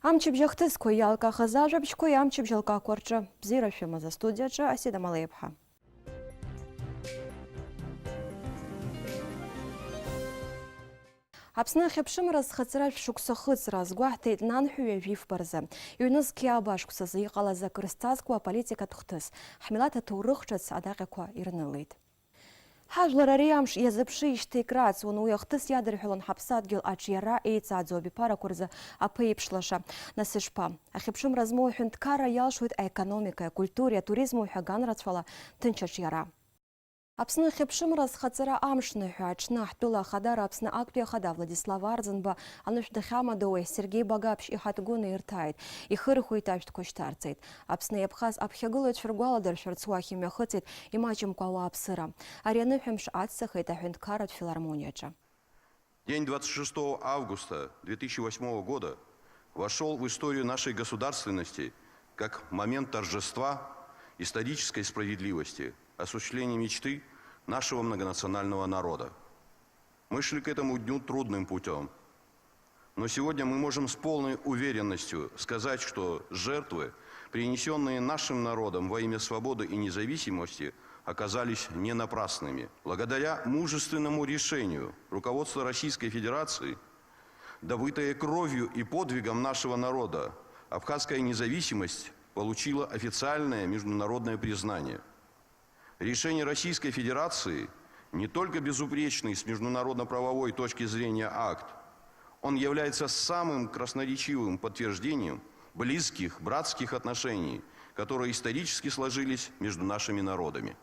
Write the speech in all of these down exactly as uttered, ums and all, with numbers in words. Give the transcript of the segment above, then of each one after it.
Амчыбжь ахҭысқәа иалкаахаз ажәабжьқәеи амчыбжь алкаақәа рҿы. Бзиара шәымаз, астудиаҿы Асида Малеиԥҳа. Аԥсны ахьыԥшымра зхаҵара шәшықәса хыҵра азгәаҳҭеит нанҳәа ҩажәи фба рзы. Ҩнызқь ааба шықәсазы иҟалаз акыр зҵазкуа аполитикатә хҭыс, ҳмилаҭ аҭоурых ҿыц адаҟьақәа ирнылеит. Ҳажәлар ари амш иазыԥшижьҭеи крааҵуан, уи ахҭыс иадырҳәалон ҳаԥсадгьыл аҿиара еиҵааӡоу абиԥарақәа рзы аԥеиԥшлаша. Нас ишԥа? Ахьыԥшымра змоу аҳәынҭқарра иалшоит аекономикеи, акультуреи, атуризми уҳәа ганрацәала ҭынч аҿиара. Аԥсны ахьыԥшымра зхаҵара амшныҳәа аҽны ҳтәыла ахадара Аԥсны актәи ахада Владислав Арӡынба анышә дахьамадоуи Сергеи Багаԥшь иҳаҭгәын ирҭааит, ихырхәеит, ашәҭқәа шьҭарҵеит. Аԥсны иаԥхаз аԥхьагылаҩцәа ргәаладыршәарц уахь имҩахыҵит имаҷымкәа ауааԥсыра. Ари аныҳәамш аццахеит аҳәынҭқарратә филармониаҿы. День двадцать шестого августа две тысячи восьмого года вошёл в историю нашей государственности как момент торжества исторической справедливости, осуществления мечты нашего многонационального народа. Мы шли к этому дню трудным путём. Но сегодня мы можем с полной уверенностью сказать, что жертвы, принесённые нашим народом во имя свободы и независимости, оказались не напрасными. Благодаря мужественному решению руководства Российской Федерации, добытая кровью и подвигом нашего народа, абхазская независимость получила официальное международное признание. Решение Российской Федерации, не только безупречный с международно-правовой точки зрения акт, он является самым красноречивым подтверждением близких братских отношений, которые исторически сложились между нашими народами.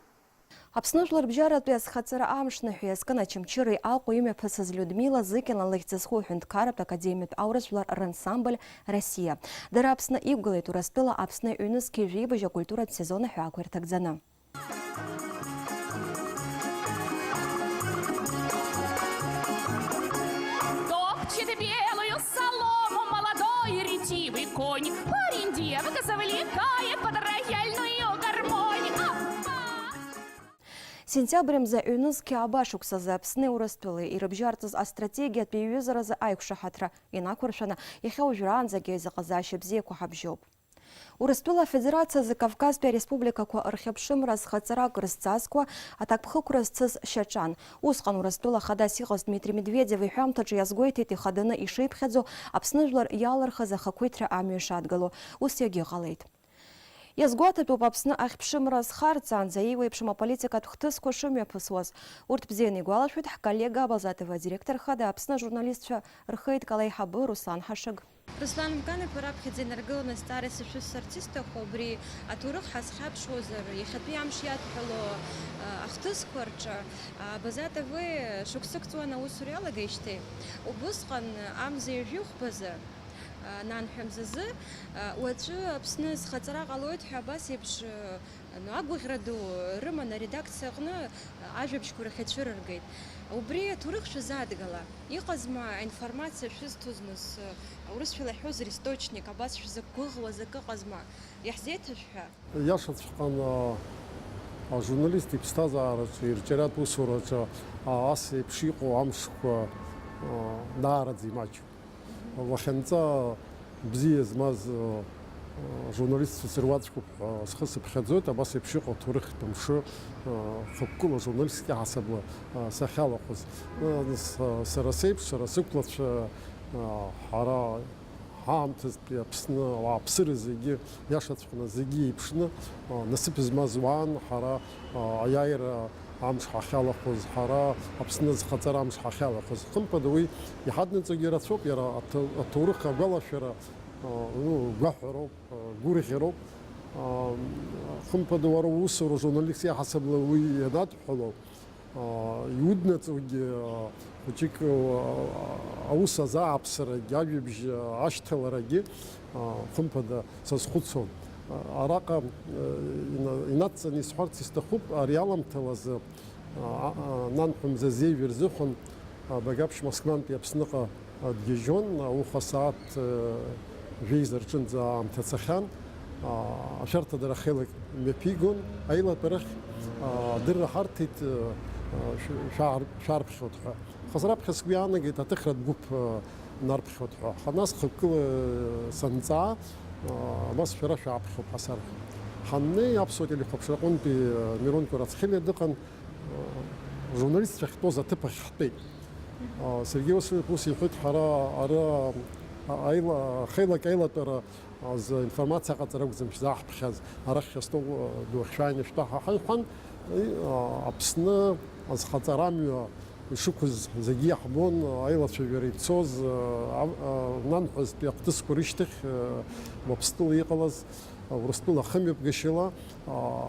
Аԥсны жәларбжьаратәи азхаҵара амшныҳәа иазкын Очамчыреи Аҟәеи имҩаԥысыз Людмила Зыкина лыхьӡ зху аҳәынҭқарратә академиатә аурыс жәлар рансамбль Россия. Дара Аԥсны иқәгылеит Урыстәыла Аԥсны ҩнызқь жәибжь акультуратә сезон аҳәаақәа ирҭагӡаны. Топчет белую солому молодой ретивый конь. Парень девок завлекает под рояльную гармонь. Аппа! Сентиабр мза ҩнызқь ааба шықәсазы Аԥсни Урыстәылеи ирыбжьарҵаз астратегиатә иҩызаразы аиқәшаҳаҭра инақәыршәаны, иахьа уажәраанӡагьы аизыҟазаашьа бзиақәа ҳабжьоуп. Урыстәыла Афедерациазы Кавказтәи ареспубликақәа рхьыԥшымра зхаҵара акыр зҵазкуа аҭакԥхықәра зцыз шьаҿан. Усҟан Урыстәыла хадас иҟаз Дмитри Медведев иҳәамҭаҿы иазгәеиҭеит ихаданы ишиԥхьаӡо Аԥсны жәлар иалырхыз ахақәиҭра амҩа шадгыло. Ус иагьыҟалеит. Иазгәаҭатәуп Аԥсны ахьԥшымра зхарҵаанӡа еиуеиԥшым аполитикатә хҭысқәа шымҩаԥысуаз. Урҭ бзианы игәалашәоит ҳколлега Абаза ТВ адиректор хада Аԥсны ажурналистцәа рхеидкыла аиҳабы Руслан Ҳашыг. Руслан Мкан-иԥа раԥхьаӡа инаргыланы азҵаара сышәысҵарц исҭаху, абри аҭоурых ҳазхьаԥшуазар, иахьатәи амш иадҳәало, а, ахҭысқәа рҿы, а, Абаза ТВ шықәсык ҵуан аусура иалагеижьҭеи. Убысҟан, амза ҩажәи хәбазы, а, нанҳәа мзазы, а, уаҵәы Аԥсны зхаҵара ҟалоит ҳәа абас еиԥш, а, Ну, агәаӷьра ду рыман аредакциа аҟны ажәабжьқәа рахь ацәырыргеит. Убри аҭоурых шәазааҭгала. Иҟазма аинформациа шәызҭоз нас, урысшәала иаҳҳәозар, источник, абас шәзықәгәыӷуаз акы ыҟазма? Иаҳзеиҭашәҳәа. Иашаҵәҟьан, а, ажурналист иԥсҭазаараҿы, ирҿиаратә усураҿы, а, ас еиԥш иҟоу амшқәа, а, даараӡа имаҷым. Лахьынҵа бзиа змаз, э, журналистцәа сыруаӡәкуп ҳәа схы сыԥхьаӡоит, абас еиԥш иҟоу аҭоурыхтә мшы, э, хықәкыла журналистика ҳасабла, э, сахьалахәыз. Э, с-, сара сеиԥш, сара сықәлацәа, э, ҳара ҳаамҭазтәи Аԥсны ауааԥсыра зегьы иашаҵәҟьаны зегьы еиԥшны, а, насыԥ змаз уаан ҳара, а, аиааира амш ҳахьалахәыз, ҳара Аԥсны зхаҵара амш ҳахьалахәыз. Хымԥада, уи иҳаднаҵогьы рацәоуп, иара аҭ-, аҭоурых агәалашәара, а, ну, гәаҳәароуп, а, гәырӷьароуп. А, хымԥада, уара уусура журналист иаҳасабала уи ианадҳәало, аа, иуднаҵогьы, аа, хәыҷык, аа, аус азы ааԥсарагьы, ажәабжь, аа, ашьҭаларагьы, аа, хымԥада, сазхәыцуан. А-, араҟа, э, ина-, инадҵаны исҳәарц исҭахуп, ари аламҭалазы, аа, аа, нанҳәа мзазеижә рзыҳәан, аа, Багаԥшь Москвантәи Аԥсныҟа дгьежьуан, ауха асааҭ, э, жәеиза рҿынӡа аамҭа цахьан, а, ашәарҭадара ахеилак мҩаԥигон, аилатәарахь, а, адырра ҳарҭеит, э, шә-, шәаар-, шәаарԥхьоит ҳәа. Аха сара раԥхьа сгәы иаанагеит аҭыхратә гәыԥ, э, нарԥхьоит ҳәа. Аха нас хықәкыла санҵаа, абас шәара шәааԥхьоуп ҳәа сарҳәеит. Ҳаннеи аԥсуа телехәаԥшра аҟынтәи Мирон Кәарацхелиа дыҟан, журналистцәа ахьтәоз аҭыԥ ахь ҳтәеит. Сергеи Васильев ус иҳәеит, ҳара ара аила-, ахеилак аилатәара азы информациа аҟаҵара акәӡам шәзааҳԥхьаз, арахь астол ду ахь шәааины шәтәа ҳәа ҳаиҳәан, Аԥсны азхаҵара амҩа ишықәыз зегьы иаҳбон, аилацәажәара ицоз, нанҳәазтәи ахҭысқәа рышьҭахь, Уаԥстәыла иҟалаз, Урыстәыла ахымҩаԥгашьала,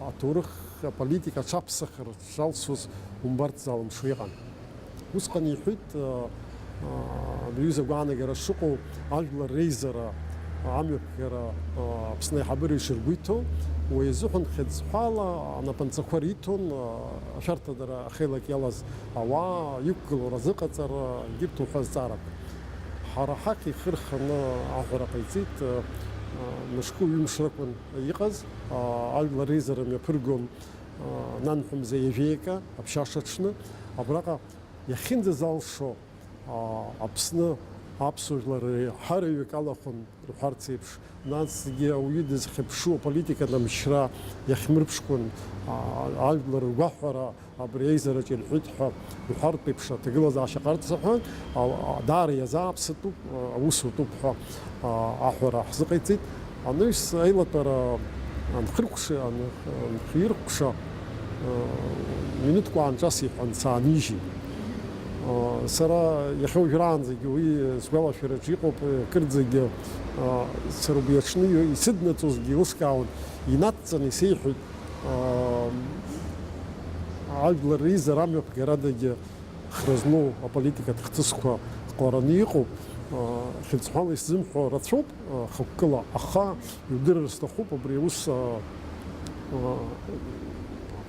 аҭоурых аполитика аҽаԥсахыр шалсуз умбарц залымшо иҟан. Усҟан иҳәеит, абри аҩыза агәаанагара шыҟоу, ажәлар реизара амҩаԥгара Аԥсны аиҳабыра ишыргәеиҭо, уи азыҳәан хьыӡҳәала анапынҵақәа риҭон, ашәарҭадара ахеилак иалаз ауаа иқәгылоу разыҟаҵара, егьырҭ уҳәа азҵаарақәа. Ҳара ҳахь ихы рханы аҳәара ҟаиҵеит, мышкы ҩымш ракәын иҟаз, ажәлар реизара мҩаԥыргон, нанҳәа мза ҩажәеика аԥшьаша аҽны, абраҟа иахьынӡазалшо, Аԥсны аԥсуа жәлар реиҳараҩык алахәын рҳәарц еиԥш, насгьы ауаҩы дызхьыԥшу аполитика намшьра иахьмырԥшқәан, ажәлар ргәаҳәара абри аизараҿ ирҳәеит ҳәа уҳәартә еиԥш аҭагылазаашьа ҟарҵа ҳәа, даара иазааԥсатәуп, аус утәуп ҳәа аҳәара ҳзыҟаиҵеит. Анаҩс аилатәара анхыркәша, анх-, анхиркәша, минуҭк уаанҿас иҳәан саанижьит. Сара иахьа уажәраанӡагьы уи сгәалашәараҿы иҟоуп, кырӡагьы сара убри аҽны исыднаҵозгьы еилыскаауан, инадҵаны исеиҳәеит, ажәлар реизара амҩаԥгарадагьы хра злоу аполитикатә хҭысқәа ҟалараны иҟоуп. Хьыӡҳәала исзымҳәо рацәоуп, хықәкыла, аха иудырыр сҭахуп абри аус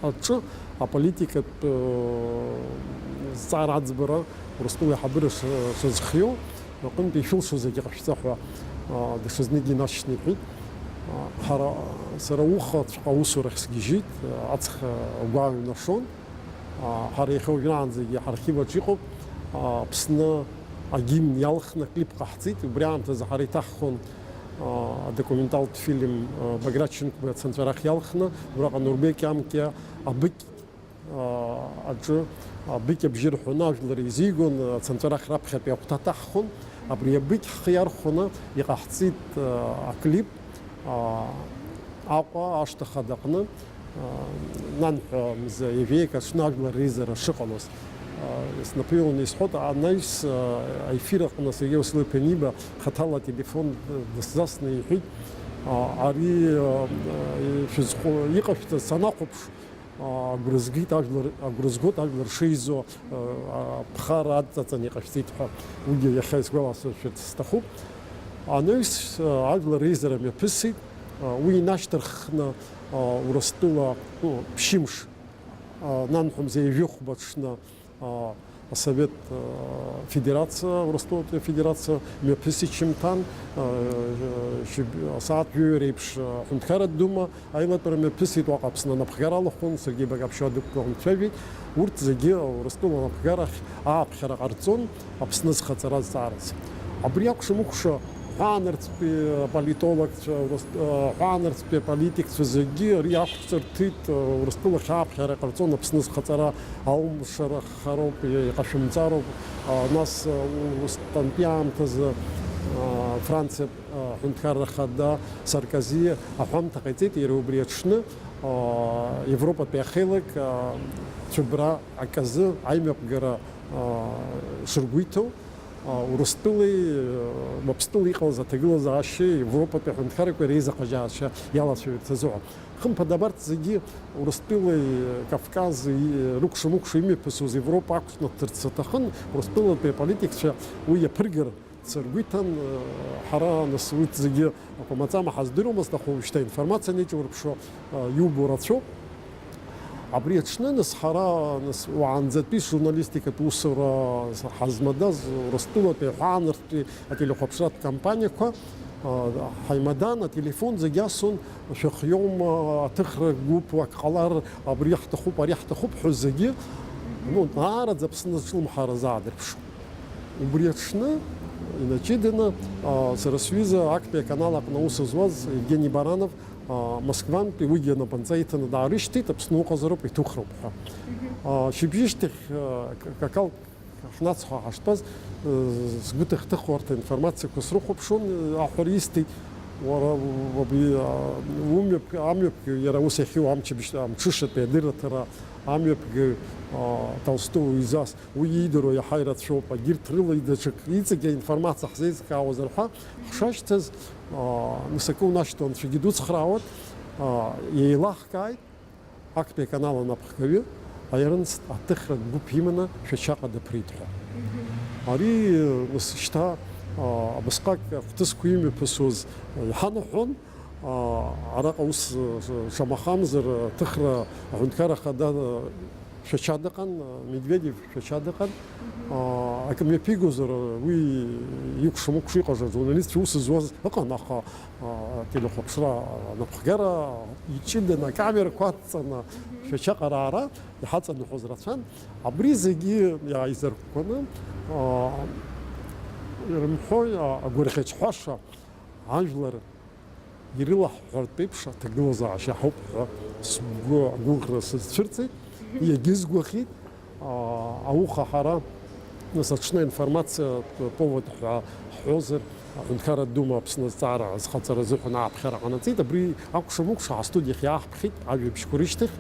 аҿы аполитикатә зҵаара аӡбара Урыстәыла аиҳабыра шазхиоу аҟынтә ишәылшо зегьы ҟашәҵа ҳәа даҽазныкгьы инаҵшьны иҳәеит. Ҳара, сара ухаҵәҟьа аусурахь сгьежьит, аҵх агәы ааҩнашон. Ҳара иахьа уажәраанӡагьы ҳархиваҿ иҟоуп Аԥсны агимн иалхны аклип ҟаҳҵеит. Убри аамҭазы ҳара иҭаҳхон адокументалтә фильм Баграт Шьынқәба ацынҵәарах иалхны, убраҟа Нурбеки Амкиа абыкь аҿы абыкь абжьы рҳәоны ажәлар еизигон, ацынҵәарах раԥхьатәи ахәҭа ҭаҳхон. Абри абыкь ҳхы иархәаны иҟаҳҵеит аклип. Аҟәа ашҭа хадаҟны, нанҳәа мза ҩажәеика аҽны ажәлар реизара шыҟалоз. Снапы иаланы исҳәоит, анаҩс аефир аҟны Сергеи Васильев ианиба, хаҭала ателефон дысзасны иҳәеит, ари шәызхәо иҟашәҵаз санахәаԥш, агәра згеит ажәлар, агәра згоит ажәлар шеизо, ԥхара адҵаҵаны иҟашәҵеит ҳәа, уигьы иахьа исгәаласыршәарц сҭахуп. Анаҩс, ажәлар реизара мҩаԥысит, уи инашьҭарххны, Урыстәыла, ну, ԥшьымш, нанҳәа мза ҩажәи хәба аҽны, Асовет Федерациа, Урыстәылатәи Афедерациа мҩаԥысит шьымҭан, шьыб-, асааҭ жәаҩа реиԥш, аҳәынҭқарратә дума аилатәара мҩаԥысит, уаҟа Аԥсны анапхгара алахәын, Сергеи Багаԥшьуа дықәгылан дцәажәеит. Урҭ зегьы Урыстәыла анапхгарахь ааԥхьара ҟарҵон, Аԥсны зхаҵара зҵаараз. Абри акәша-мыкәша ҳәаанырцәтәи аполитологцәа, Урыс-, ҳәаанырцәтәи аполитикцәа зегьы ари ақәҿырҭит, Урыстәылахь ааԥхьара ҟарҵон, Аԥсны зхаҵара алымшарахароуп, иҟашәымҵароуп. Нас Урыстәантәи аамҭазы Франциа Аҳәынҭқарра Ахада Саркози аҳәамҭа ҟаиҵеит, иара убри аҽны Европатәи ахеилак цәыббра аказы аимҩаԥгара шыргәеиҭо, Урыстәылеи Уаԥстәылеи иҟалаз аҭагылазаашьеи Европатәи аҳәынҭқаррақәеи реизаҟазаашьа иалацәажәарц азыҳәан. Хымԥада, абарҭ зегьы Урыстәылеи Кавкази рыкәша-мыкәша имҩаԥысуаз Европа ақәнаҭырц аҭахын, Урыстәылатәи аполитикцәа уи иаԥыргар Сыргәы иҭан, ҳара, нас, урҭ зегьы акәамаҵама ҳаздыруамызт, аха уажәшьҭа аинформациа анеиҿурԥшуа, иубо рацәоуп. Абри аҽны, нас, ҳара, нас, уаанӡатәи журналистикатә усура ҳазмадаз Урыстәылатәи, ҳәаанырцәтәи ателехәаԥшратә кампаниақәа ҳаимадан, ателефон зегь асон, шәыхиоума, аҭыхра гәыԥ, ак ҟалар, абри ҳҭахуп, ари ҳҭахуп ҳәа зегьы, ну, наараӡа Аԥсны зҿлымҳара заадырԥшуп. Убри аҽны Инаҷыданы, а, сара сҩыза актәи аканал аҟны аус зуаз Евгений Баранов, а, Москвантәи уигьы анапынҵа иҭаны даарышьҭит, Аԥсны уҟазароуп, иҭухроуп ҳәа. А, шьыбжьышьҭахь, а, к-, какал ҳнацҳа ҳаштәаз, э, сгәы ҭыхҭыхуа арҭ аинформациақәа срыхәаԥшуан, э, аҳәара исҭеит, уара, убри, а, умҩаԥ-, амҩаԥгаҩ, иара ус иахьиу амчыбжь-, амҽышатәи адырраҭара амҩаԥгаҩ, а, Толстои изас, уи иидыруа иаҳа ирацәоуп, агьырҭ рыла даҽак иҵегь аинформациа ҳзеизкаауазар ҳәа ҳшашьҭаз, а, нас акы унашьҭуа анцәагьы дуцхраауан, а, еилаҳкааит. Актәи аканал анапхгаҩы аернст аҭыхратә гәыԥ иманы Шәачаҟа дыԥрит ҳәа. Ари, нас, шьҭа, а, абасҟак ахҭысқәа имҩаԥысуаз иҳанаҳәон, а, араҟа ус, а, шамахамзар, аҭыхра аҳәынҭқарра ахада, а, Шәача дыҟан, а, Медведев Шәача дыҟан. А, акы мҩаԥигозар, уи икәша-мыкәша иҟаз ажурналистцәа ус зуаз ыҟан, аха ателехәаԥшра анапхгара иҷыданы, акамерақәа адҵаны, Шәачаҟа раара иҳаҵаныҳәоз рацәан. Абри зегьы иааизаркәкәаны, а, ирымҳәои, а, агәырӷьаҿҳәаша ажәлар ирылаҳҳәартә еиԥш аҭагылазаашьа ҳауп ҳәа сгәы агәыӷра сызцәырҵит, иагьызгәаӷьит. А, ауха ҳара, нас, аҽны аинформациатә повод ҳәа ҳҳәозар, Аҳәынҭқарратә Дума Аԥсны азҵаара азхаҵара азыҳәан ааԥхьара ҟанаҵеит. Абри акәша-мыкәша ҳастудиахь иааҳԥхьеит ажәабжьқәа рышьҭахь,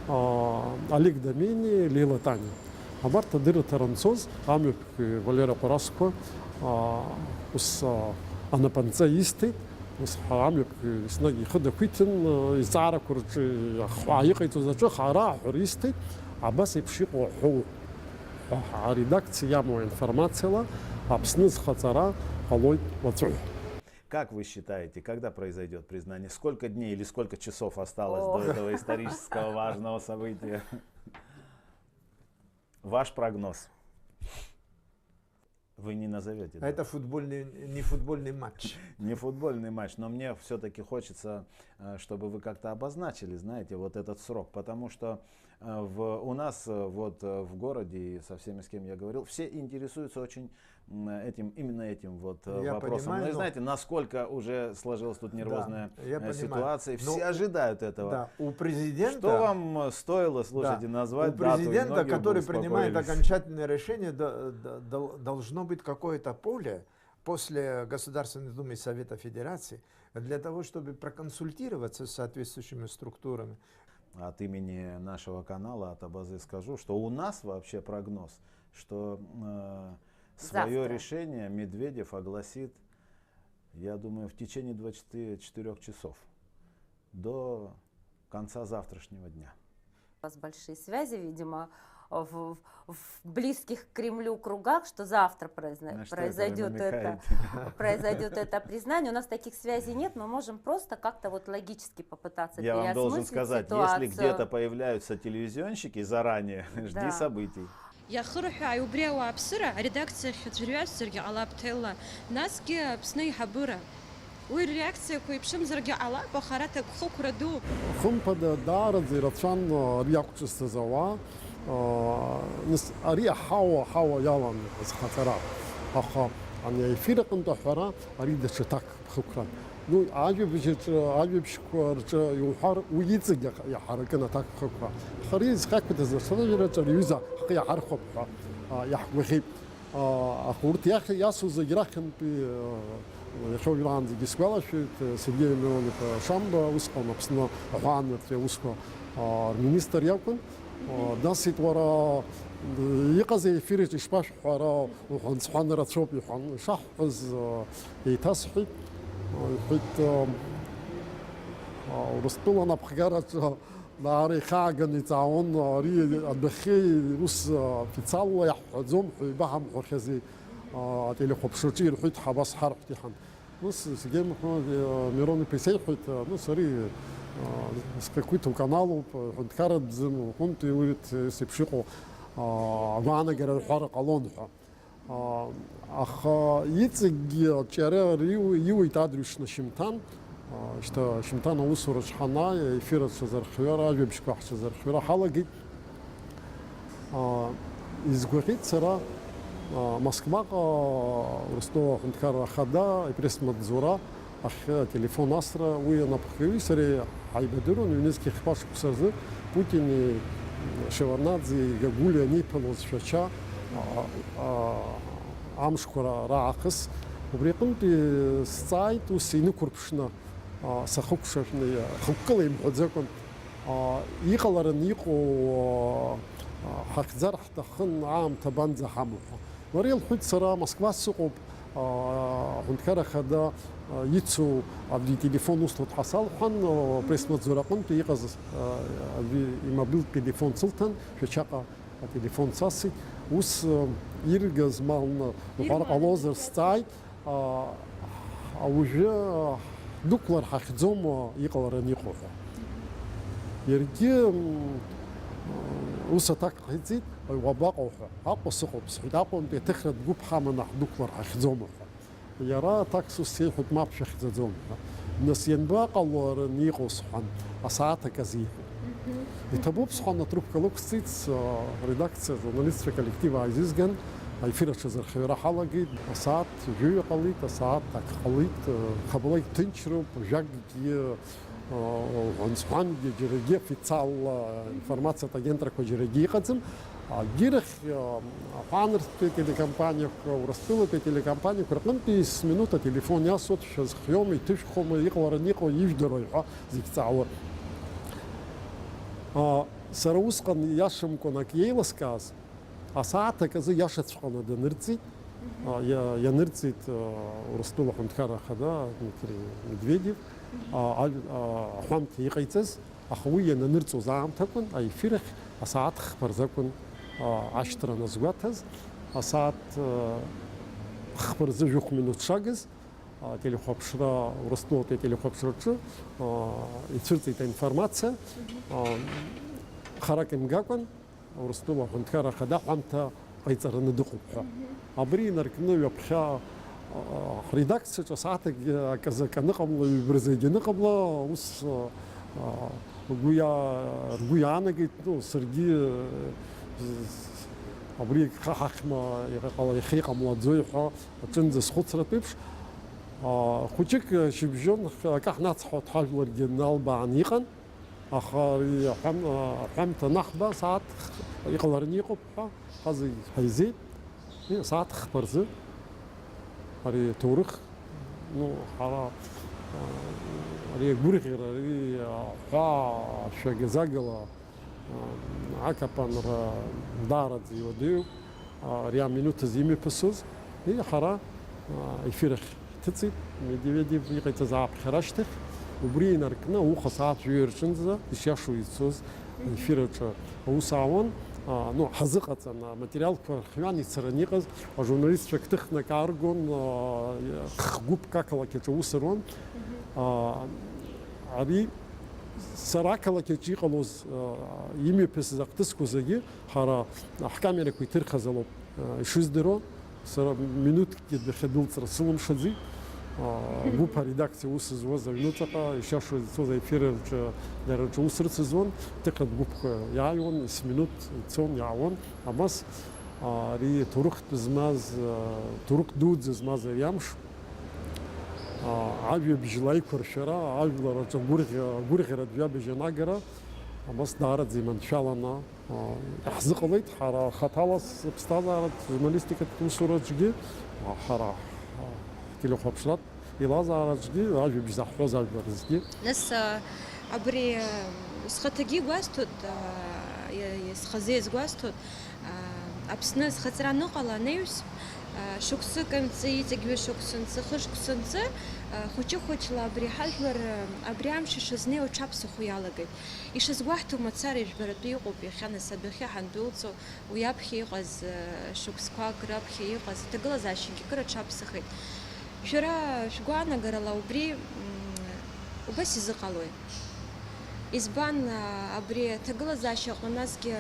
а, Олег Домени, Леила Тани. Абарҭ адырраҭара анцоз, амҩаԥгаҩ Валера Ҟәарасқәа, а, ус, а, анапынҵа исҭеит. Ус ҳәа амҩаԥгаҩ еснагь ихы дақәиҭын, а, изҵаарақәа рҿы иахҳәаа иҟаиҵоз аҿы хара аҳәара исҭеит. Абас еиԥш иҟоу аҳәоу ҳәа аредакциа иамоу аинформациала Аԥсны зхаҵара ҟалоит уаҵәы. Как вы считаете, когда произойдёт признание? Сколько дней или сколько часов осталось О. до этого исторического важного события? Ваш прогноз. Вы не назовёте, да? Это футбольный, не футбольный матч. Не футбольный матч, но мне всё-таки хочется, э, чтобы вы как-то обозначили, знаете, вот этот срок, потому что, э, в, у нас, э, вот, э, в городе и со всеми, с кем я говорил, все интересуются очень, м, этим, именно этим вот, э, Я вопросом. понимаю, Ну и но знаете, насколько уже сложилась тут Да, нервозная, я э, понимаю. ситуация, Но все у, ожидают этого. да, у президента Что вам, э, стоило, слушайте, Да. назвать У дату и президента, многие бы который принимает успокоились. окончательное решение, до-, до-, дол-, должно быть какое-то поле после Государственной Думы и Совета Федерации для того, чтобы проконсультироваться с соответствующими структурами. От имени нашего канала, от Абазы скажу, что у нас вообще прогноз, что, э, своё Завтра. решение Медведев огласит, я думаю, в течение двадцати четырёх часов до конца завтрашнего дня. У вас большие связи, видимо, в, в близких к Кремлю кругах, что завтра произна-, На что это вы произойдёт это, намекаете? произойдёт это признание. У нас таких связей нет, мы можем просто как-то вот логически попытаться Я вам должен переосмыслить сказать, если ситуацию. где-то появляются телевизионщики заранее, жди Да. событий. Иахырҳәааи убри ауааԥсыра аредакциахь аӡәыр ҩасзаргьы ҟалап, Ҭелла, насгьы Аԥсны аиҳабыра. Уи рреакциақәа иԥшымзаргьы ҟалап, аха ара ҭакԥхықәра дууп. Хымԥада, даараӡа ирацәан, а, ари иақәҿызҭыз ауаа, а, нас, ари аҳауа, аҳауа иалан азхаҵара. Аха ани аефир аҟынтә аҳәара, ари даҽа ҭакԥхықәран. Ну, ажәабжь аҿы, ажәабжьқәа рҿы иуҳәар, уи иҵегь иаҳ-, иаҳаракын аҭакԥхықәра. Аха ари зхы ақәиҭыз ацәажәараҿы ари аҩыза ҳхы иаҳархәап ҳәа, а, иаҳгәаӷьит. А, аха урҭ иахь иасу зегь рахьынтәи, а, иахьа уажәраанӡагьы сгәалашәоит, а, Сергеи Мирон-иԥа Шамба, усҟан Аԥсны аҳәаанырцәи аусқәа, а, рминистр иакәын. А, дасит, уара, а, иҟазеи аефир аҿы ишԥашәҳәо, ара уҳәан-сҳәан рацәоуп, иҳәан, ишаҳҳәаз, а, еиҭасҳәеит. А, иҳәеит, а, а, Урыстәыла анапхгараҿы Даара ихьааганы иҵаауан, ари адәахьы ус официалла иаҳҳәаӡом ҳәа ибаҳамҳәахьази, ателехәаԥшраҿы ирҳәеит ҳәа абас ҳарҳәт иҳан. Ус зегьы мыхәа, Мирон иԥа исеиҳәеит, ну, сари, с какой-то каналуп, ҳәынҭқарратә бзым, уҟынтәи урҭ ес еиԥш иҟоу агәаанагара рҳәара ҟалон ҳәа. А, аха иҵегьгьы аҿиара риу-, иуеит адрҩаҽны Шьымҭан. А, шьҭа Шьымҭан аусураҿ ҳанааи, аефир аҽазархиара, ажәабжьқәа ҳҽазархиара ҳалагеит. А, изгәаӷьит сара, Москваҟа Урыстәыла аҳәынҭқарра ахада ипресс-маҵзура ахь ателефон асра, уи анапхгаҩи сареи ҳаибадыруан, ҩнызқь хԥа шықәса рзы Путини Шеварднаӡеи Гагулиа аниԥылоз Шәача, а, а, амшқәа ра-, раахыс. Убри аҟынтәи сҵааит, ус инықәырԥшны, а, сахыкәшашәны, хықәкыла имҳәаӡакәан, а, иҟалараны иҟоу, а, ҳахьӡар ҳҭахын, аамҭа банӡа ҳамоу ҳәа. Лара илҳәеит, сара Москва сыҟоуп, а, аҳәынҭқарра ахада, а, ицу абри ателефон усҭоит ҳәа салҳәан, а, пресс-маҵзура аҟынтәи иҟаз, а, абри имобилтә телефон сылҭан, Шәачаҟа ателефон сасит. Ус, а, иргаз малны уҳәар ҟалозар сҵааит, а, уажәы, а, ҳдәықәлар ҳахьӡом, а, иҟалараны иҟоу ҳәа. Иаргьы, м, ус аҭак ҟаиҵеит, уабаҟоу ҳәа. Аҟәа сыҟоуп, сҳәеит, Аҟәантәи аҭыхратә гәыԥ ҳаманы ҳдәықәлар ҳахьӡома ҳәа. Иара аҭак сус сеиҳәеит, мап, шәахьӡаӡом ҳәа. Нас ианбаҟалараны иҟоу сҳәан, асааҭ аказы иҳәеит. Иҭабуп сҳәан, атрубка лықәсҵеит, с-, редакциа, ажурналистцәа коллектив ааизызган, аефир аҽазырхиара ҳалагеит. Асааҭ жәаҩа ҟалеит, асааҭ ак ҟалеит, хабалак ҭынчроуп, жәакгьы, уҳәан-сҳәангьы, џьарагьы официалла информациатә агентрақәа џьарагьы иҟаӡам. Агьырахь, аҳәаанырцәтәи ателекомпаниақәа, Урыстәылатәи ателекомпаниақәа рҟынтәи есминуҭ ателефон иасуеит, шәазхиоума, иҭышәхуама, иҟалараны иҟоу ижәдыруеи ҳәа зегь ҵаауа. А, сара усҟан иашамкәан ак иеилыскааз, асааҭ аказы иашаҵәҟьаны данырҵеит, а, иа-, ианырҵеит, а, Урыстәыла аҳәынҭқарра ахада Дмитрий Медведев, а, ажә-, а, аҳәамҭа иҟаиҵаз, аха уи иананырҵоз аамҭакәын, аефир ахь асааҭ хԥа рзакәын, а, ашьҭра назгәаҭаз, асааҭ, а, хԥа рзы жәохә минуҭ шагыз, а, телехәаԥшра, Урыстәылатәи ателехәаԥшраҿы, а, ицәырҵит аинформациа, а, харак имгакәан, Урыстәыла аҳәынҭқарра ахада ҳәамҭа ҟаиҵараны дыҟоуп ҳәа. Абри инаркны ҩаԥхьа, а, ҳредакциаҿы асааҭ ак-, аказы акы аныҟамла, ҩба рзы егьаныҟамла, ус, а, а, ргәы иа-, ргәы иаанагеит, ну, саргьы, э, з-, абри агха ҳахьма иҟала-, иахьа иҟамлаӡои ҳәа аҿынӡа схәыцратә еиԥш, а, хәыҷык, э, шьыбжьон х-, акы ҳнацҳауеит ҳажәларгьы налбаан иҟан. Аха ари аҳәам-, аҳәамҭа анаҳба, асааҭ х-, иҟалараны иҟоуп ҳәа, ҳазегь ҳаизеит. Уи асааҭ хԥа рзы ари аҭоурых, ну, ҳара, а, ари агәырӷьара, ари аҳәаа шәагьазагала, а, акапанра даараӡа иуадаҩуп. Ари аминуҭ азы имҩаԥысыз, и, ҳара, а, ефир ахь ҳҭыҵит, Медведев иҟаиҵаз ааԥхьара ашьҭахь, убри инаркны ауха асааҭ жәаҩа рҿынӡа ишиашоу ицоз аефир аҿы аус аауан, а, ну, ҳазыҟаҵан, аматериалқәа рхҩан ицараны иҟаз ажурналистцәа гәҭыхнак ааргон, а, х-гәыԥк ақалақь аҿы аус руан. А, ари сара ақалақь аҿы иҟалоз, а, имҩаԥысыз ахҭысқәа зегьы ҳара ҳкамерақәа иҭырхыз ауп, а, ишыздыруа. Сара минуҭкгьы адәахьы адәылҵра сылымшаӡеит. А, гәыԥ аредакциа аус зуаз аҩнуҵаҟа ишиашоу ицоз аефир аҿы, дара рҿы аус рыцызуан, ҭыхратә гәыԥқәа иааиуан, есминуҭ ицон, иаауан. Абас, а, ари ҭоурыхтә змаз, а, ҭоурых дуӡӡа змаз ари амш, а, ажәабжь лаиқәыршәара, ажәлар аҿы агәырӷьа-, агәырӷьаратә жәабжь анагара, абас даараӡа иманшәаланы, а, иаҳзыҟалеит, ҳара хаҭала сыԥсҭазааратә журналистикатә усураҿгьы, а, ҳара, а, ҳтелехәаԥшратә еилазаараҿгьы, ажәабжь заҳҳәоз ажәлар рзгьы. Нас, а, абри, а, схаҭагьы игәасҭоит, а, иа-, иа-, схазы иазгәасҭоит, а, Аԥсны схаҵара аныҟала анаҩс, а, шықәсык анҵы, иҵегь ҩышықәса анҵы, хышықәса анҵы, а, хәыҷы-хәыҷла абри ҳажәлар, а, абри амш ишазнеиуа аҽаԥсахуа иалагеит. Ишазгәаҳҭо мацара ижәбаратәы иҟоуп иахьа нас адәахьы ҳандәылҵо, уи аԥхьа иҟаз, э, шықәсқәак раԥхьа иҟаз аҭагылазаашьагьы кыр аҽаԥсахит. Шәара шәгәаанагарала убри, м, убас изыҟалои? Избан, а, абри аҭагылазаашьа аҟны насгьы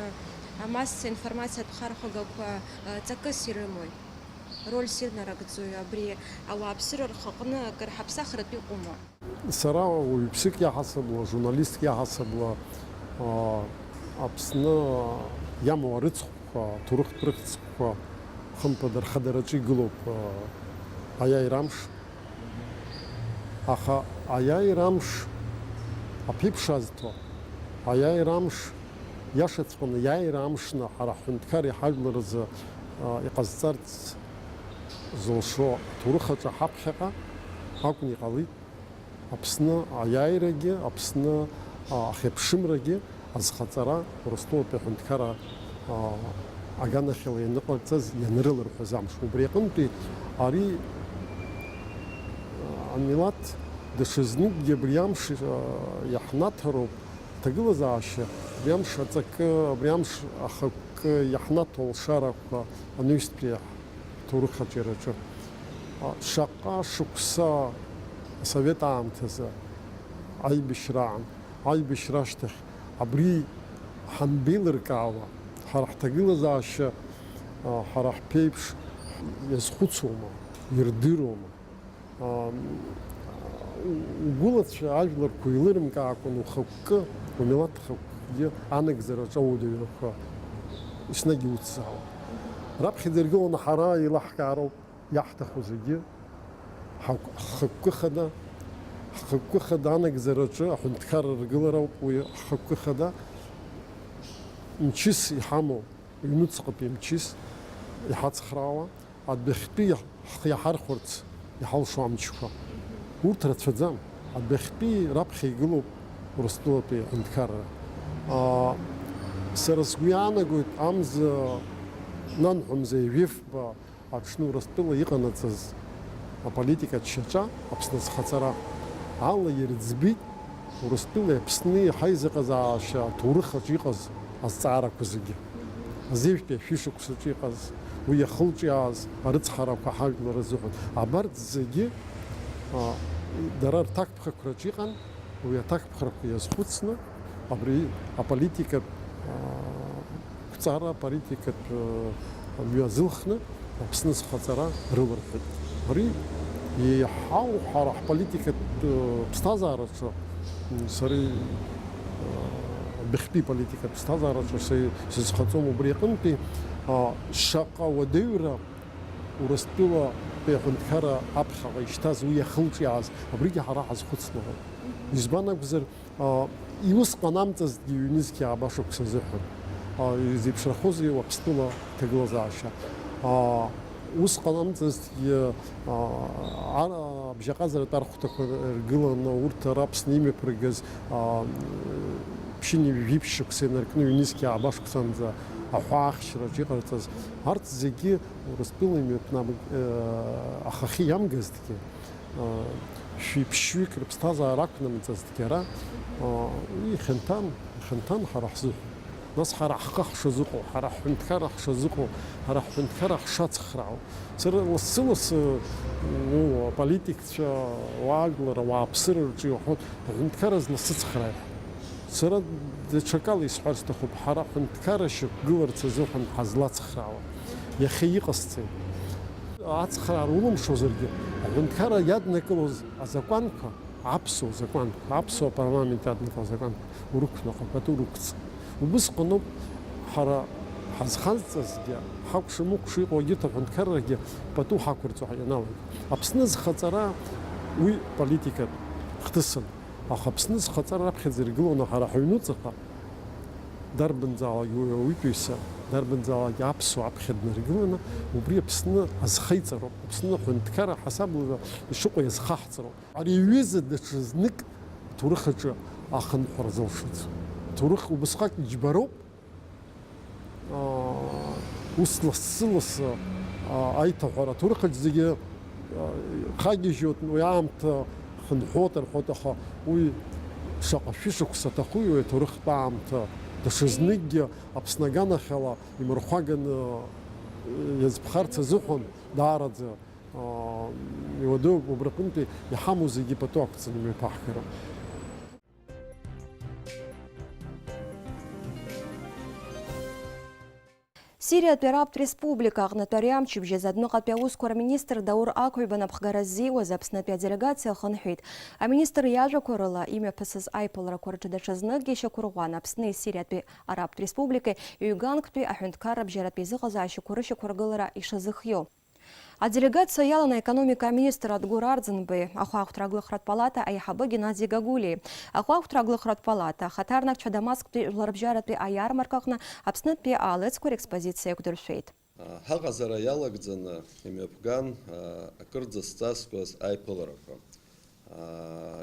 амассатә информациатә хархәагақәа, а, ҵакыс ирымои? Рольс ирнарыгӡои абри ауааԥсыра рхаҟны акыр ҳаԥсахратә иҟоума? Сара уаҩԥсык иаҳасабала, журналистк иаҳасабала, а, Аԥсны иамоу арыцхәқәа, аҭоурыхтә рыцхәқәа, Хымԥада, рхадараҿы игылоуп, а, аиааира амш. Аха аиааира амш аԥеиԥш азҭо, аиааира амш иашаҵәҟьаны иааира амшны ҳара ҳҳәынҭқарреи ҳажәлари рзы, а, иҟазҵарц зылшо аҭоурых аҿы ҳаԥхьаҟа акәны иҟалеит. Аԥсны аиааирагьы, Аԥсны, а, ахьыԥшымрагьы азхаҵара Урыстәылатәи аҳәынҭқарра, а, аганахьала ианыҟарҵаз ианрыларҳәаз амш. Убри аҟынтәи ари, а, амилаҭ даҽазныкгьы абри амш, а, иаҳнаҭароуп, аҭагылазаашьа, абри амш аҵакы, абри амш ахықәкы иаҳнаҭо алшарақәа анаҩстәи ҳҭоурых аҿиараҿы. А, шаҟа шықәса асовет аамҭазы аибашьраан, аибашьра ашьҭахь абри ҳанбеилыркаауа, ҳара ҳҭагылазаашьа, а, ҳара ҳԥеиԥш иазхәыцуама, ирдыруама? А, угәылацәа ажәларқәа еилырымкаакәан ухықәкы, умилаҭ хықәкгьы анагӡараҿы ауадаҩрақәа еснагь иуцзаауан. Раԥхьаӡа иргыланы ҳара еилаҳкаароуп. Иаҳҭаху зегьы, ҳагә-, ҳхықәкы хада, ҳхықәкы хада анагӡараҿы аҳәынҭқарра ргылара ауп уи ҳхықәкы хада. Мчыс иҳамоу, ҩнуҵҟатәи мчыс иҳацхраауа, адәахьтәи иаҳ-, ҳхы иаҳархәарц иҳалшо амчқәа. Урҭ рацәаӡам. Адәахьтәи раԥхьа игылоуп Урыстәылатәи аҳәынҭқарра. Аа, сара сгәы иаанагоит, амза нанҳәа мза ҩажәи фба аҽны Урыстәыла иҟанаҵаз аполитикатә шьаҿа, Аԥсны азхаҵара ала ирыӡбеит Урыстәылеи Аԥсни ҳаизыҟазаашьа аҭоурых аҿы иҟаз азҵаарақәа зегьы. Азеижәтәи ашәышықәсаҿы иҟаз, уи иахылҿиааз арыцҳарақәа ҳажәлар рзыҳәан. Абарҭ зегьы, а, дара рҭакԥхықәраҿы иҟан. Уи аҭакԥхарақәа иазхәыцны, абри аполитикатә, аа, қәҵара, аполитикатә, аа, мҩа азылхны Аԥсны зхаҵара рыларҳәеит. Ари еиҳау ҳара ҳполитикатә, аа, ԥсҭазаараҿы, м, сара, аа, адәахьтәи политикатә ԥсҭазаараҿы са сызхаҵом убри аҟынтәи, аа, шаҟа уадаҩра Урыстәылатәи аҳәынҭқарра аԥхьаҟа ишьҭаз уи иахылҿиааз, абригьы ҳара ҳазхәыцлароуп. Избан акәзар, а, иусҟан амҵазҭгьы ҩнызқьи ааба шықәса азыҳәан, а, изеиԥшрахозеи Уаԥстәыла ҭагылазаашьа? А, усҟан амҵазҭгьы, а, ар-, абжьаҟазаратә архәҭақәа ргыланы, урҭ ара Аԥсны имҩаԥыргаз, а, ԥшьынҩажәи жәиԥшь шықәса инаркны ҩнызқьи ааба шықәсанӡа аҳәаахьчараҿ иҟарҵаз, арҭ зегьы Урыстәыла имҩаԥнам-, э, ахахьы иамгазҭгьы, э, шәи ԥшьҩык рыԥсҭазаара ақәнамҵазҭгьы ара, э, уи ихьанҭан, ихьанҭан ҳара ҳзыҳәан. Нас ҳара ҳхы ҳшазыҟоу, ҳара ҳҳәынҭқарра ҳшазыҟоу, ҳара ҳҳәынҭқарра ҳшацхраау. Сара лассы-лассы, ну, аполитикцәа, уаажәлар, ауааԥсыра рҿы иуҳәоит, аҳәынҭқарра зласыцхрааи? Сара даҽакала исҳәар сҭахуп, ҳара аҳәынҭқарра шьақәгыларц азыҳәан ҳазлацхраауа, иахьа иҟасҵеи? Ацхраара улымшозаргьы, аҳәынҭқарра иаднакылоз азакәанқәа, аԥсуа закәанқәа, аԥсуа парламент иаднакыло азакәанқәа урықәныҟәа, пату урықәҵ. Убысҟаноуп ҳара ҳазхазҵазгьы, ҳакәша-мыкәша иҟоу егьырҭ аҳәынҭқаррагьы пату ҳақәырҵо ианалага. Аԥсны зхаҵара уи политикатә хҭысын. Аха Аԥсны зхаҵара раԥхьаӡа иргыланы ҳара ҳаҩнуҵаҟа, дарбанзаалак уи ауаҩытәыҩса, дарбанзаалак аԥсуа аԥхьа днаргыланы, убри Аԥсны азхеиҵароуп, Аԥсны аҳәынҭқарра ҳасабала ишыҟоу иазхаҳҵароуп. Ари аҩыза даҽа знык аҭоурых аҿы ахынҳәра зылшаӡом. Аҭоурых убысҟак иџьбароуп. Аа, ус лассы-лассы, аа, аиҭаҳәара аҭоурых аҿы зегьы, аа, хагьежьуеит, уи аамҭа хынҳәуеит рҳәоит, аха уи шаҟа шәышықәса аҭахуи уи аҭоурыхтә аамҭа даҽазныкгьы Аԥсны аганахьала имырхәаганы, э, иазԥхарц азыҳәан даараӡа, аа, иуадаҩуп, убри аҟынтәи иҳамоу зегьы пату ақәҵаны имҩаԥаҳгара. Сириатәи Арабтә Республика аҟнытә ари амчыбжь азы адәныҟатәи аусқәа рминистр Даур Ақәаҩба напхгара ззиуаз Аԥснытәи аделегациа хынҳәит. Аминистр иажәақәа рыла, имҩаԥысыз аиԥыларақәа рҿы даҽазныкгьы ишьақәырӷәӷәан Аԥсни Сириатәи Арабтә Республикеи ҩганктәи аҳәынҭқарра бжьаратәи зыҟазаашьақәа рышьақәыргылара ишазыхиоу. Аделегациа иаланы аекономика аминистр Адгәыр Арӡынбеи, ахәаахәҭра аглыхратә палата аиҳабы Геннади Гагулиеи, ахәаахәҭра аглыхратә палата ахаҭарнакцәа Дамасктәи жәларбжьаратәи аиармаркаҟны Аԥснытәи аалыҵқәа рекспозициа еиқәдыршәеит. Ҳаҟазара иалагӡаны имҩаԥган акырӡа зҵазкуаз аиԥыларақәа.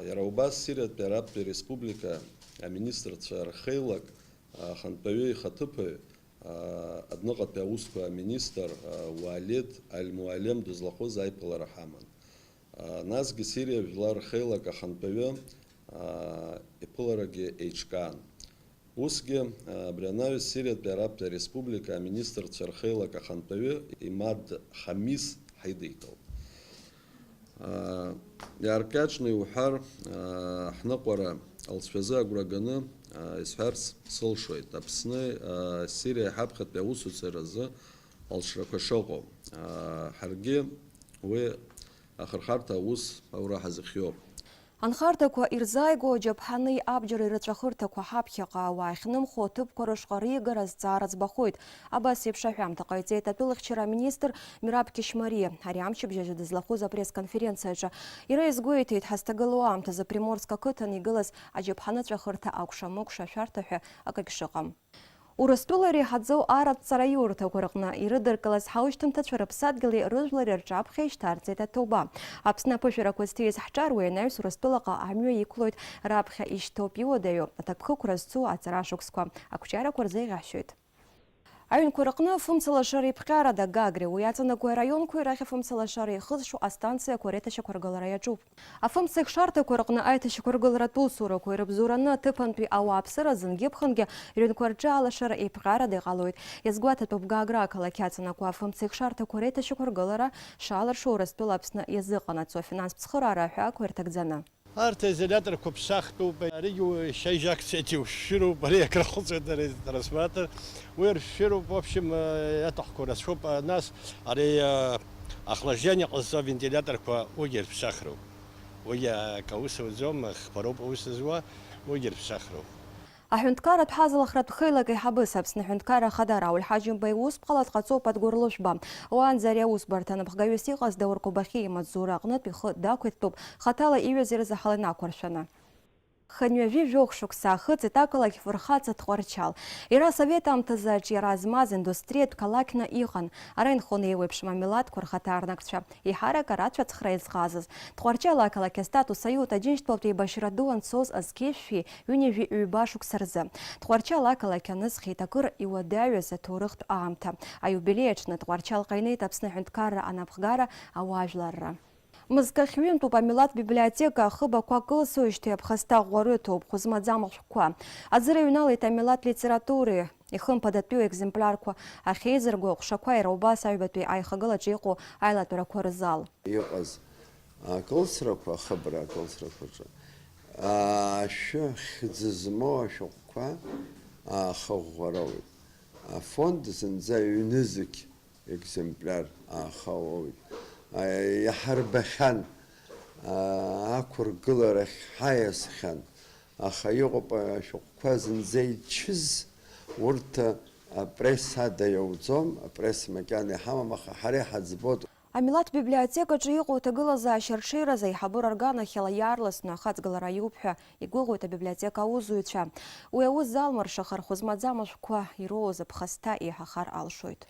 Иара убас Сириатәи Арабтәи Республика аминистрцәа рхеилак ахантәаҩы ихаҭыԥуаҩ, адәныҟатәи аусқәа аминистр Уалид Аль-Муалем дызлахәыз аиԥылара ҳаман. Насгьы Сириа жәлар рхеилак ахантәаҩы иԥыларагьы еиҿкаан. Усгьы, абри анаҩс Сириатәи Арабтәи Ареспублика аминистрцәа рхеилак ахантәаҩы Имад Хамис ҳаидикылт. Иааркьаҿны иуҳәар, ҳныҟәара алҵшәазы агәра ганы исҳәарц сылшоит, Аԥсны Сириа иҳаԥхьатәи аусуцаразы алшрақәа шыҟоу. Ҳаргьы уи ахырхарҭа аус аура ҳазыхиоуп. Анхарҭақәа ирзааигәоу аџьаԥҳани абџьари рыҵәахырҭақәа ҳаԥхьаҟа ауаа ахьнымхо аҭыԥқәа рышҟа ригара азҵаара ӡбахоит. Абас еиԥш аҳәамҭа ҟаиҵеит атәылахьчара аминистр Мираб Кьышьмариа, ари амчыбжь азы дызлахәыз апресс-конференциаҿы. Иара иазгәеиҭеит, ҳазҭагылоу аамҭазы Приморск ақыҭан игылаз аџьаԥҳаныҵәахырҭа акәша-мыкәша ашәарҭа ҳәа акагь шыҟам. Урыстәыла иреиҳаӡоу арҵара иурҭақәа рҟны ирыдыркылаз ҳаушьҭымҭацәа рыԥсадгьыли рыжәлари рҿаԥхьа ишьҭарҵеит аҭоуба. Аԥсны аԥышәарақәа зҭиз ҳҿар уи анаҩс Урыстәылаҟа амҩа иқәлоит, раԥхьа ишьҭоуп иуадаҩу аҭакԥхықәра зцу аҵара шықәсқәа. Ақәҿиарақәа рзеиӷьаҳшьоит. Аҩнқәа рҟны афымца лашара иԥҟьарада Гагра, уи иаҵанакуа араионқәеи рахь афымца лашара ихызшу астанциақәа реиҭашьақәыргылара иаҿуп. Афымцеихшарҭақәа рҟны аиҭашьақәыргыларатә усурақәа ирыбзоураны аҭыԥантәи ауааԥсыра зынгьы-ԥхынгьы рыҩнқәа рҿы алашара еиԥҟьарада иҟалоит. Иазгәаҭатәуп Гагра ақалақь иаҵанакуа афымцеихшарҭақәа реиҭашьақәыргылара шалыршо Урыстәыла Аԥсны иазыҟанаҵо афинанстә цхыраара аҳәаақәа ирҭагӡаны. Арҭ аизоляторқәа ԥсахтәуп, аригьы шьыжь акциаҿы иушәшәыроуп, ари акрахәыцуеит ари атрансформатор, уи ршәшәыроуп, в общем, иаҭахқәоу рацәоуп, нас ари, охлаждение ҟазҵо авентилиаторқәа уигьы рԥсахроуп. Уигьы акы аус ауӡом, хԥароуп аус зуа, уигьы рԥсахроуп. Аҳәынҭқарратә ҳазалахратә хеилак аиҳабыс Аԥсны Аҳәынҭқарра Ахада Рауль Ҳаџьымба иусԥҟала дҟаҵоуп Адгәыр Лышәба. Уаанӡа ари аусбарҭа анапхгаҩыс иҟаз Даур Кобахьиа имаҵзура аҟнытә ихы дақәиҭтәуп, хаҭала иҩыз ирзаҳал инақәыршәаны. Хынҩажәи жәохә шықәса ахыҵит ақалақь фырхаҵа Тҟәарчал. Иара асовет аамҭазы аҿиара змаз индустриатә қалақьны иҟан. Ара инхон еиуеиԥшым амилаҭқәа рхаҭарнакцәа, еиҳарак арацәа ацхра иазҟазаз. Тҟәарчал ақалақь астатус аиут Аџьынџьтәылатә еибашьра ду анцоз азқьышәи ҩынҩажәи ҩба шықәса рзы. Тҟәарчал ақалақь анысхит акыр иуадаҩыз аҭоурыхтә аамҭа. Аиубилеи аҽны Тҟәарчалҟа инеит Аԥсны аҳәынҭқарра анапхгара ауаажәларра. Мызкахь ҩынтәуп амилаҭ библиотека ахыбақәа кылсуеижьҭеи аԥхасҭа ӷәӷәа рыҭоуп, хәы змаӡам ашәҟәқәа. Аӡы рыҩналеит амилаҭ литературеи ихымԥадатәиу екземплиарқәа ахьеизырго аҟәшақәа, иара убас аҩбатәи аихагылаҿы иҟоу аилатәарақәа рзал. Иҟаз акылсрақәа, ахыбра акылсрақәа рҿы, ашәы хьӡы змоу ашәҟәқәа аахыӷәӷәароуеит. Афонд зынӡа ҩнызқь екземпляр аахауоуит. Иаҳарбахьан, ақәыргыларахь ҳаиасхьан, аха иҟоуп ашәҟәқәа зынӡа ичыз, урҭ апресс ада иауӡом, апресс макьана иҳамам, аха ҳара иҳаӡбоит. Амилаҭ библиотекаҿы иҟоу аҭагылазаашьа рҽеиразы аиҳабыра рганахьала иаарласны ахаҵгылара иуп ҳәа игәыӷуеит абиблиотека аусзуҩцәа. Уи аус залмыршахар, хәы змаӡам ашәҟәқәа ироуз аԥхасҭа еиҳахар алшоит.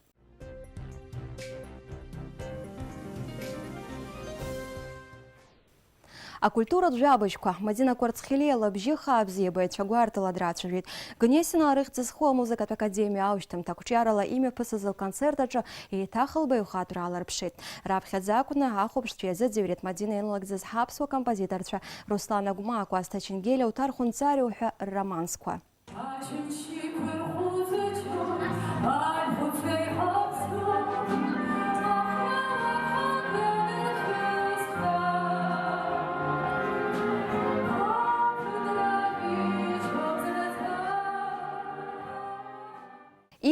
Акультуратә жәабжьқәа. Мадина Кәарцхелиа лабжьы хаа бзиа баҩцәа гәарҭала драцәажәеит. Гнесина арыхьӡ зху амузыкатә академиа аушьҭымҭа ақәҿиарала имҩаԥысыз лконцерт аҿы еиҭах лбаҩхатәра аларԥшит. Раԥхьаӡа акәны ахәаԥшцәа иазыӡырҩит Мадина ианалыгӡаз ҳаԥсуа композиторцәа Руслан Агәмаа, Кәасҭа Ченгелиа, Уҭар Хәынҵариа ҳәа рромансқәа.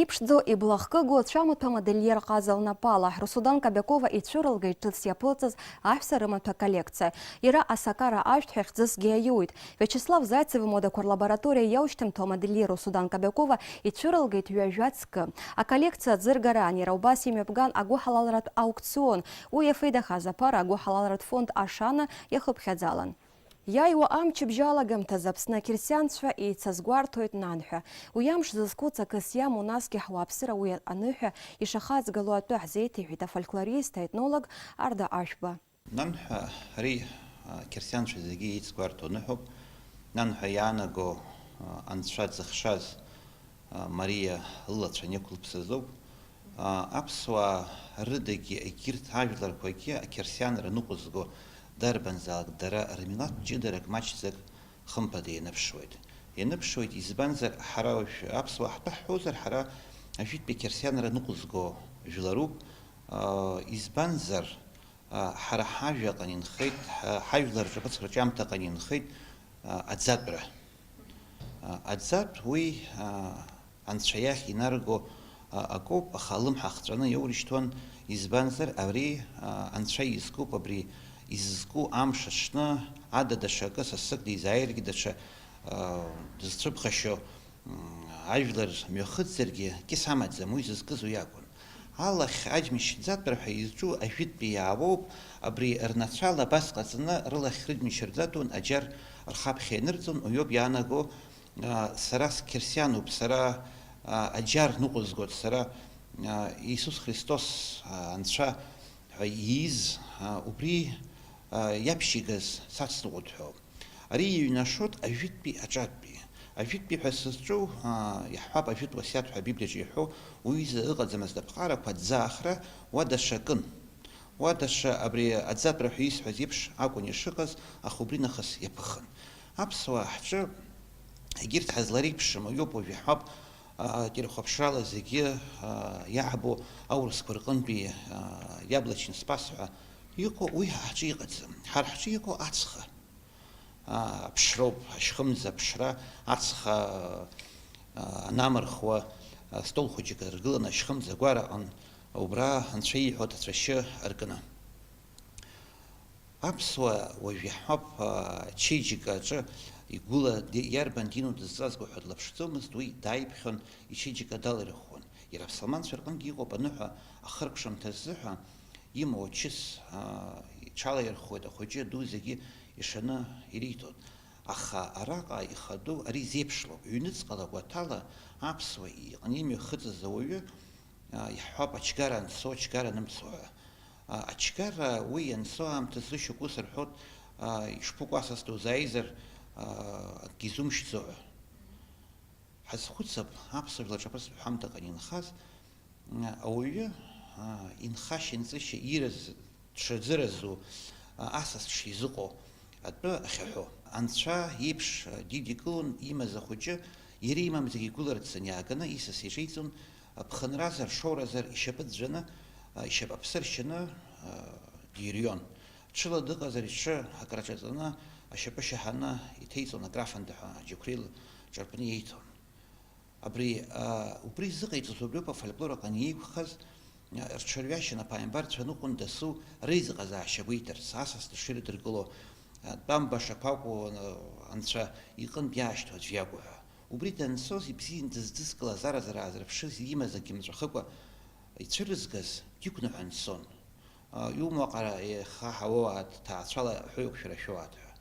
Иԥшӡоу, иблахкыгоу ацәамаҭәа модельер ҟаза лнапала Русудан Кобякова ицәырылгеит ҿыц иаԥылҵаз аҳәса рымаҭәа коллекциа. Иара асакара ашәҭ ҳәа хьӡысгьы аиуит. Виачеслав Зайцев имодақәа рлабораториа иаушьҭымҭоу амодельер Русудан Кобякова ицәырылгеит ҩажәа ҵкы. Аколлекциа аӡыргараан иара убас имҩаԥган агәыҳалалратә аукцион. Уи иафеидахаз аԥара агәыҳалалратә фонд Ашана иахыԥхьаӡалан. Иааиуа амчыбжь алагамҭазы Аԥсны ақьырсианцәа еицазгәарҭоит нанҳәа. Уи амш зызку ҵакыс иамоу, насгьы ҳуааԥсыра уи аныҳәа ишахаҵгылоу атәы ҳзеиҭеиҳәеит афольклорист, аетнолог Арда Ашәба. Нанҳәа ари, а, қьырсианцәа зегьы еицгәарҭо аныҳәоуп. Нанҳәа иаанаго, а, анцәа дзыхшаз, а, Мариа лылацәа анеиқәлыԥсазоуп. А, аԥсуаа рыдагьы егьырҭ ажәларқәагьы ақьырсианра ныҟәызго дарбанзаалак дара рмилаҭ ҷыдарак маҷӡак хымԥада ианыԥшуеит. Ианыԥшуеит, избанзар, ҳара уажә аԥсуаа ҳтәы ҳҳәозар, ҳара ажәытәтәи ақьырсианра ныҟәызго жәларуп. А, избанзар, а, ҳара ҳажәаҟны инхеит, ҳа-, ҳажәлар рҿаԥыцра рҿиамҭаҟны инхеит, а, аӡатәра. А, аӡатә уи, а, анцәа иахь инарго, а, акоуп, аха алымҳа хҵәаны иоурышьҭуан, избанзар, ари, а, анцәа изкуп, абри изызку амш аҽны, ада даҽакы сасык дизааиргьы даҽа, а, дызцәыԥхашьо, м, ажәлар мҩахыҵзаргьы кьыс амаӡам, уи зызкыз уи акәын. Алахь аџьмышьӡатәра ҳәа изҿу ажәытәтәи иаауоуп, абри рнацәала абас ҟаҵаны рылахь рыџьмышь рӡатәын, аџьар рхаԥхьа инырҵон, уиоуп иаанаго, а, сара сқьырсиануп, сара, а, аџьар ныҟәызгоит, сара, а, Иисус Христос, а, Анцәа ҳәа ииз, а, убри, а, иаԥшьигаз сацныҟәоит ҳәа. Ари иҩнашоит ажәытәтәи аҿатәи. Ажәытәтәи ҳәа сызҿу, аа, иаҳҳәап, ажәытә уасиаҭ ҳәа Абиблиаҿы иҳәо, уҩыза ыҟаӡамызт аԥҟарақәа, аӡаахра уа даҽакын. Уа даҽа абри аӡатәра ҳәа исҳәаз еиԥш акәын ишыҟаз, аха убри нахыс иаԥыхын. Аԥсуаа ҳҿы егьырҭ ҳазлареиԥшым, уиоуп уажә иаҳҳәап, аа, кьырхәаԥшрала зегьы, аа, иаҳбо аурысқәа рҟынтәи, аа, яблочный спас ҳәа иҟоу, уи ҳа ҳҿы иҟаӡам. Ҳара ҳҿы иҟоу ацха. Аа, аԥшроуп, ашьхымза аԥшра, ацха, аа, анамырхуа, астол хәыҷык ргыланы ашьхымза агәараҟын, убра анцәа ииҳәо аҭацәашьы аркны. Аԥсуа уажә иаҳҳәап, аа, ачеиџьыка аҿы игәыла ди-, иарбан дину дызҵазго ҳәа длаԥшӡомызт, уи дааиԥхьон, ичеиџьыка далирхәон. Иара аԥсылманцәа рҟынгьы иҟоуп аныҳәа ахыркәшамҭа азыҳәа имоу ачыс, аа, иҽалаирхәуеит, ахәыҷы аду зегьы ишаны ириҭоит. Аха араҟа ихадоу ари зеиԥшлоуп. Ҩныҵҟала гәаҭала аԥсуа иҟны имҩахыҵыз ауаҩы, аа, иаҳҳәап, ачгара анцо, ачгара анымцо ҳәа. Аа, ачгара уи ианцо аамҭазы шьоукы ус рҳәоит, аа, ишԥыкәасыз дузааизар, аа, акгьы изумшьӡо ҳәа. Ҳазхәыцып, аԥсуа жәлар ҿаԥыцтә ҳәамҭаҟны инхаз, ауаҩы, аа, инхашьа-инҵышьа ираз дшаӡыразу, аа, асас дшизыҟоу атәы ахьаҳәо. Анцәа иеиԥш, аа, дидикылон имаз ахәыҷы, иара имам зегьы игәыларцан иааганы исас иҿеиҵон, аԥхынразар, шоуразар ишьапы ӡәӡәаны, аа, ишьапаԥсы ршьаны, аа, дирҩон. Ҽыла дыҟазар иҽы акраҿаҵаны, ашьапы шьаҳаны иҭеиҵон аграфында ҳәа, аџьықәреи ҿарпны иеиҭон. Абри, а, убри зыҟаиҵоз убриоуп афольклор аҟны иеиқәхаз, а, рҽырҩашьан аԥааимбарцәа ныҟәон дасу реизыҟазаашьа гәеиҭарц, асас дыширыдыркыло, а, тәамбашақәа акәу, а, анцәа иҟынтә иаашьҭу аӡә иакәу ҳәа. Убри данцоз ибзиан дыздызкылаз, аразара аазырԥшыз, имаз агьымҵәахыкәа ицәырызгаз, диқәныҳәан дцон. А, иумоу аҟара еиха ҳауоуааит, ҭаацәала аҳәоу еиқәшәара шәоуааит ҳәа.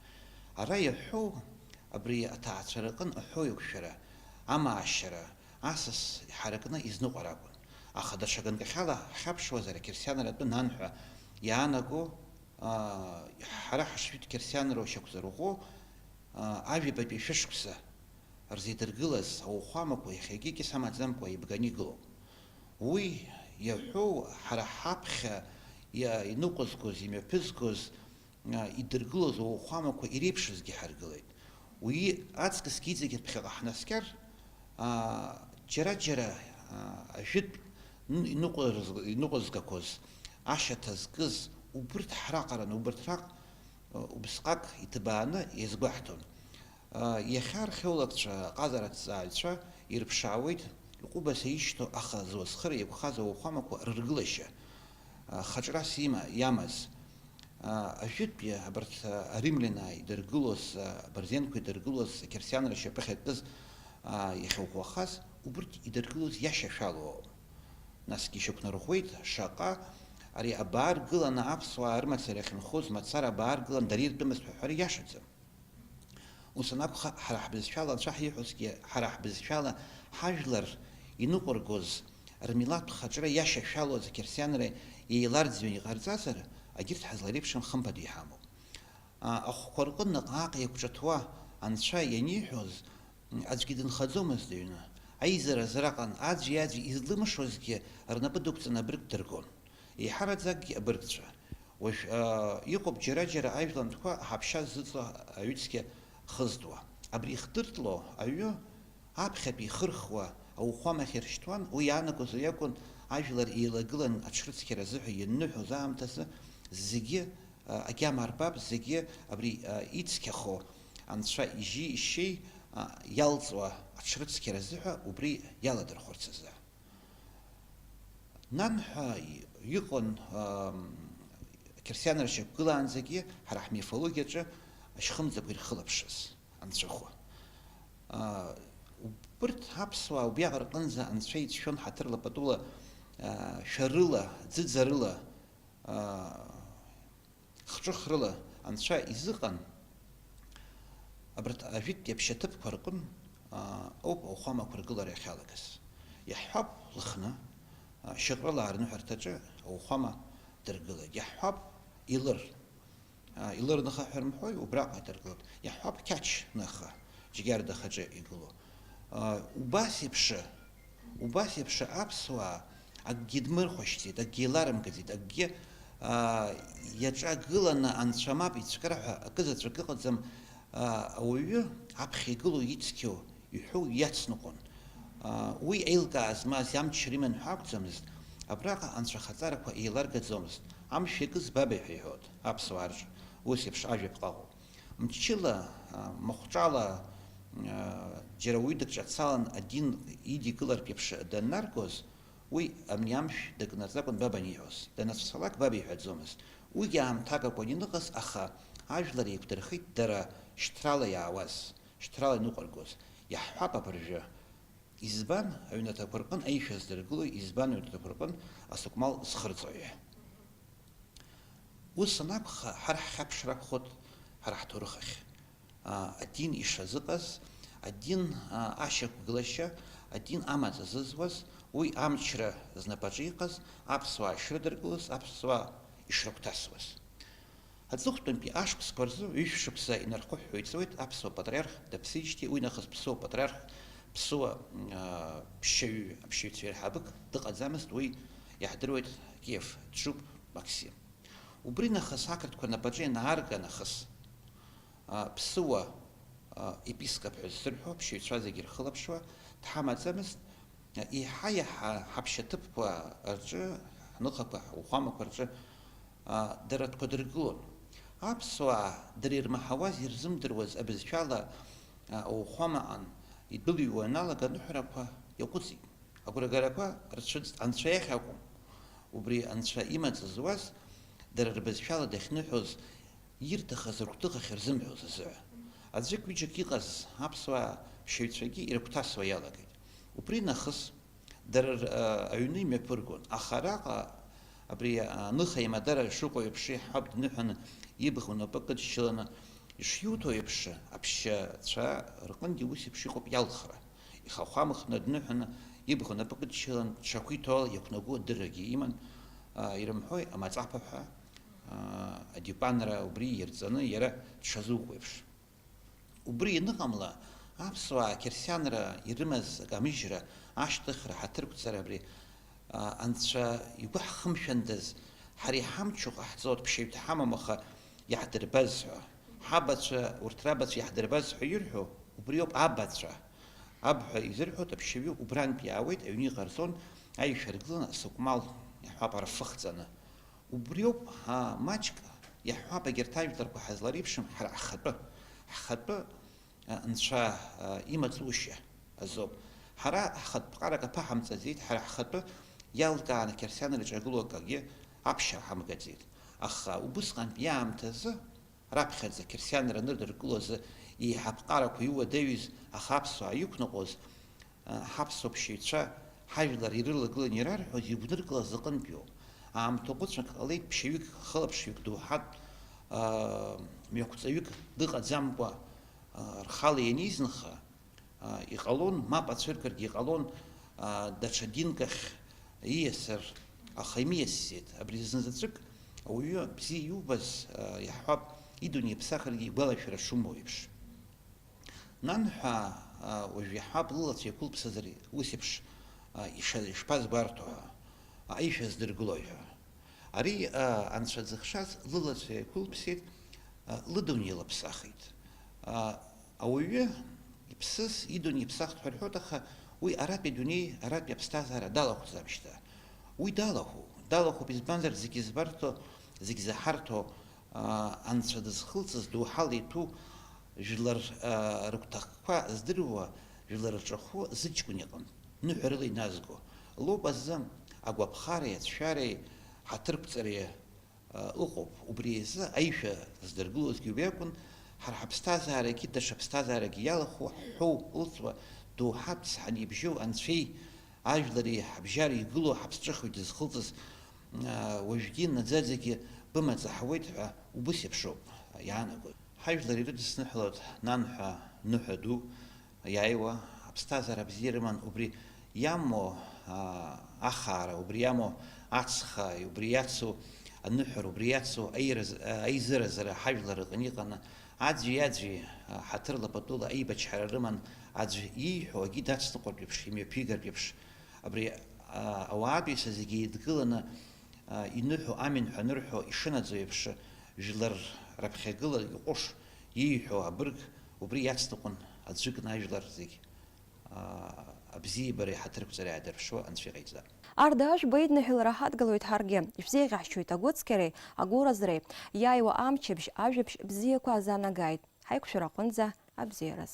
Ара иаҳәоу, абри аҭаацәа рҟын аҳәоу еиқәшәара, амаашьара, асас иҳаракны изныҟәар акәын. Аха даҽа ганкахьала ҳхьаԥшуазар, ақьырсианра атәы нанҳәа иаанаго, а, ҳара ҳашжәытә қьырсианроу шьақәзырӷәӷәо, а, ажәабатәи шәышықәса рзеидыргылаз ауахәамақәа иахьагьы кьыс амаӡамкәа еибганы игылоуп. Уи иаҳәоу ҳара ҳаԥхьа иа-, иныҟәызгоз, имҩаԥызгоз, а, идыргылоз ауахәамақәа иреиԥшызгьы ҳаргылеит. Уи аҵкысгьы иҵегь аԥхьаҟа ҳнаскьар, а, џьара-џьара, а, ажәытә н-, иныҟәыз-, иныҟәызгақәоз, ашьаҭа зкыз убырҭ ҳраҟараны, убырҭ раҟ-, а, убысҟак иҭбааны иазгәаҳҭон. Иахьа археологцәа, аҟазара аҭҵааҩцәа ирыԥшаауеит Иҟәыбаса ишьҭоу аха зуасхыра иақәхаз ауахәамақәа рыргылашьа, а, хаҿрас има-, иамаз, а, ажәытәтәи абарҭ, а, аримлянаа идыргылоз, а, абырзенқәа идыргылоз, ақьырсианра ашьапы ахьакыз, а, иахьаӷәӷәахаз, убырҭ идыргылоз иашьашәалоу. Насгьы ишьақәнарӷәӷәеит, шаҟа ари абаа ргыланы аԥсуаа рымацара иахьынхоз мацара абаа ргылан дара иртәымызт ҳәа аҳәара иашаӡам. Ус анакәха, ҳара ҳбызшәала, анцәа ҳиҳәозгьы, ҳара ҳбызшәала ҳажәлар иныҟәыргоз, рмилаҭтә хаҿра иашьашәалоз ақьырсианра еиларӡҩаны иҟарҵазар, агьырҭ ҳазлареиԥшым хымԥада иҳамоуп. А, ахәқәа рҟны наҟ-ааҟ еиқәҿыҭуа анцәа ианиҳәоз, м, аӡәгьы дынхаӡомызт аҩны. Аизара азы раҟан аӡәи-аӡәи излымшозгьы рнапы дықәҵаны абырг дыргон. Еиҳараӡакгьы абыргцәа. Уажә, а, иҟоуп џьара-џьара ажәлантәқәа аҳаԥшьа ззыҵо аҩыцқьа хызтуа. Абри ихдыртло аҩы аԥхьатәи ихырхуа ауахәамахь иршьҭуан, уи иаанагоз уи акәын, ажәлар еилагылан аҽрыцқьара азыҳәа ианныҳәоз аамҭазы зегьы, а, агьама арбап, зегьы абри, а, ицқьахо анцәа ижьи ишьеи, а, иалҵуа аҽрыцқьара азыҳәа убри иаладырхәырц азы. Нанҳәа иҟан, ам, ақьырсианра шьақәгылаанӡагьы ҳара ҳмифологиаҿы ашьхымӡақәа ирхылаԥшыз анцәахәы. А, убырҭ аԥсуаа убриаҟара рҟынӡа анцәа ицәшәон ҳаҭырла патула, а, шәарыла, ӡыӡарыла, а, хҿыхрыла анцәа изыҟан, абарҭ ажәытәтәи аԥшьаҭыԥқәа рҟын, а, ауп ауахәамақәа ргылара иахьалагаз. Иаҳҳәап, Лыхны, а, Шьаҟрыла арныҳәарҭаҿы ауахәама дыргылеит. Иаҳҳәап, Илыр, а, Илыр ныха ҳәа рымҳәои, убраҟа идыргылеит. Иаҳҳәап, Қьач ныха, Џьгьарда хаҿы игылоу. А, убас еиԥш, убас еиԥш аԥсуаа акгьы дмырхәашьӡеит, акгьы еиларымгаӡеит, акгьы, аа, иаҿагыланы анцәа мап ицәкра ҳәа акы заҵәык ыҟаӡам, аа, ауаҩы аԥхьа игылоу ицқьоу, иҳәоу иацныҟәон. Аа, уи еилкаа змаз амчра иман ҳәа акәӡамызт, абраҟа анцәахаҵарақәа еиларгаӡомызт, амшә иакыз бабаҩ ҳәа иҳәот, аԥсуаа рҿы ус еиԥш ажәаԥҟа ыҟоуп. Мчыла, а, махәҿала, а, џьара уаҩы дыкҿацалан адин идикылартә еиԥш даннаргоз, уи амни амшә дакнаҵ акәын баб аниҳәоз. Данацәцалак баб иҳәаӡомызт. Уигьы аамҭак акәын ианыҟаз, аха ажәлар еиқәдырхеит дара шьҭрала иаауаз, шьҭрала иныҟәыргоз. Иаҳҳәап абыржәы. Избан аҩнаҭақәа рҟын аишәа здыргылои, избан аҩнаҭақәа рҟын асыкәмал зхырҵои ҳәа? Ус анакәха, ҳара ҳхьаԥшра акәхоит ҳара ҳҭоурых ахь. А, адин ишазыҟаз, адин, а, ашьақәгылашьа, адин амаҵ азызуаз, уи амчра знапаҿы иҟаз, аԥсуаа ишрыдыркылаз, аԥсуаа ишрыгәҭасуаз. Аҵыхәтәантәи ашықәсқәа рзы ҩышә шықәса инархыҳәҳәо ицоит аԥсуа патриарх даԥсижьҭеи, уи нахыс ԥсуа патриарх, ԥсуа, а, ԥшьаҩ-, аԥшьаҩцәа иреиҳабык дыҟаӡамызт, уи иаҳдыруеит Киев дҿуп Максим. Убри нахыс ақырҭқәа рнапаҿы ианаарга нахыс, а, ԥсыуа, а, епископ ҳәа ззырҳәо, аԥшьаҩцәа зегьы ирхылаԥшуа, дҳамаӡамызт, а, еиҳа-еиҳа ҳаԥшьаҭыԥқәа рҿы, ҳныхақәа, ҳуахәамақәа рҿы, а, дара дкәадыргылон. Аԥсуаа дара ирмаҳауаз, ирзымдыруаз абызшәала, а, ауахәамаҟан идәылҩуа аналага аныҳәарақәа иаҟәыҵит. Агәрагарақәа рцәыӡт Анцәа иахь акәым. Убри Анцәа имаҵ зуаз, дара рбызшәала дахьныҳәоз, ирҭахыз рыгәҭыха ахьырзымҳәоз азыҳәа. Аӡәык-ҩыџьак иҟаз аԥсуаа ԥшьаҩцәагьы ирыгәҭасуа иалагеит. Убри нахыс дара р-, а, аҩны имҩаԥыргон, аха араҟа абри аныха аимадара шыҟоу еиԥш, иаҳҳәап, дныҳәаны ибӷа унапы кыдшьыланы ишиуҭо еиԥш, аԥшьацәа рҟынгьы ус еиԥш иҟоуп иалхра. Ихахәамхны дныҳәаны, ибӷа напы кыдшьылан, дшақәиҭу ала иақәнагоу адыррагьы иман, а, ирымҳәои, амаҵаԥа ҳәа, а, адиупанра убри ирҵаны иара дшазуку еиԥш. Убри ианыҟамла, аԥсуаа ақьырсианра ирымаз акамыжьра ашьҭыхра ҳаҭырқәҵара абри, а, анцәа игәы ҳхымшәандаз, ҳара иҳамчу ҟаҳҵоит, ԥшьаҩ дҳамам, аха иаҳдырбаз ҳәа. Ҳабацәа, урҭ рабацәа иаҳдырбаз ҳәа ирҳәо, убриоуп абацәа. Аб ҳәа изырҳәоит, аԥшьаҩы убрантә иаауеит, аҩны иҟарҵон, аишәа ргыланы асыкәмал, иаҳҳәап, арфы хҵаны. Убриоуп, а, маҷк, иаҳҳәап, егьырҭ ажәларқәа ҳазлареиԥшым, ҳара ҳхатәы, ҳхатәы, а, нцәа, а, имаҵушьа азоуп. Ҳара ҳхатә ԥҟарак аԥаҳамҵаӡеит, ҳара ҳхатәы иалкааны ақьырсианра иҿагылоу акагьы аԥшьара ҳамгаӡеит. Аха убысҟантәи аамҭазы раԥхьаӡа ақьырсианра анырдыркыло азы еиҳа аԥҟарақәа иуадаҩыз, аха аԥсуаа иқәныҟәоз, ҳаԥсуа ԥшьаҩцәа ҳажәлар ирылагыланы ирарҳәоз игәныркылаз аҟынтәиоуп. Аамҭа ҟәыҵәак ҟалеит, ԥшьаҩык, хылаԥшҩык доуҳатә, мҩақәҵаҩык дыҟаӡамкәа, рхала ианизынха, иҟалон, мап ацәыргаргьы иҟалон, даҽа динк ахь ииасыр, аха имиасӡеит. Абри зынзаҵәык ауаҩы бзиа иубаз, иаҳҳәап, идунеи иԥсахыргьы игәалашәара шумоу еиԥш. Нанҳәа, уажә иаҳҳәап, лылацәа еиқәылԥсазар ус еиԥш, иша-, ишԥазгәарҭо ҳәа, аишәа здыргылои ҳәа. Ари, анцәа дзыхшаз лылацәа еиқәылԥсеит, лыдунеи лыԥсахит. Ауаҩы иԥсыз, идунеи иԥсахт ҳәа рҳәоит, аха уи аратәи адунеи, аратәи аԥсҭазаара далахәӡам шьҭа. Уи далахәу, далахәуп, избанзар, зегьы збарҭо, зегь заҳарҭо, анцәа дызхылҵыз доуҳала иҭәу, жәлар рыгәҭакқәа здыруа, жәлар рҿахәы зыҷкәын иҟынтә ныҳәарыла иназго лоуп азы агәаԥхареи ацәшәареи ҳаҭырқәҵареи ыҟоуп. Убри азы аишәа здыргылозгьы уи акәын, ҳара ҳаԥсҭазаарагьы даҽа ԥсҭазаарагьы иалахәу, ҳҳәоу ылҵуа, доуҳатәс ҳанибжьоу анцәеи ажәлари ҳабжьара игылоу ҳаԥсҿыхҩы дызхылҵыз, уажәгьы наӡаӡагьы бымаҵ аҳауеит ҳәа убыс еиԥшоуп иаанаго. Ҳажәлар ирыдысныҳәалоит нанҳәа ныҳәа ду, иааиуа аԥсҭазаара бзиа рыман, убри иамоу, аа, ахаара, убри иамоу ацха, убри иацу аныҳәара, убри иацу аираз-, аизыразара ҳажәлар рҟны иҟаны, аӡәи-аӡәи, аа, ҳаҭырла патула аибачҳара рыман, аӡә ииҳәо акгьы дацныҟәартә еиԥш, имҩаԥигартә еиԥш. Абри, аа, ауаатәыҩса зегьы еидгыланы, аа, иныҳәо амин ҳәа анырҳәо ишынаӡо еиԥш, жәлар раԥхьагыла иҟәыш, ииҳәо абырг, убри иацныҟәон аӡәыкны ажәлар зегь. Абзиабареи ҳаҭырқәҵареи аадырԥшуа Анцәа иҟаиҵап. Арда, ажәба идныҳәалара ҳадгылоит ҳаргьы. Ишәзеиӷьаҳшьоит агәыцқьареи агәыразреи. Иааиуа амчыбжь ажәабжь бзиақәа азанагааит. Ҳаиқәшәара аҟынӡа абзиараз.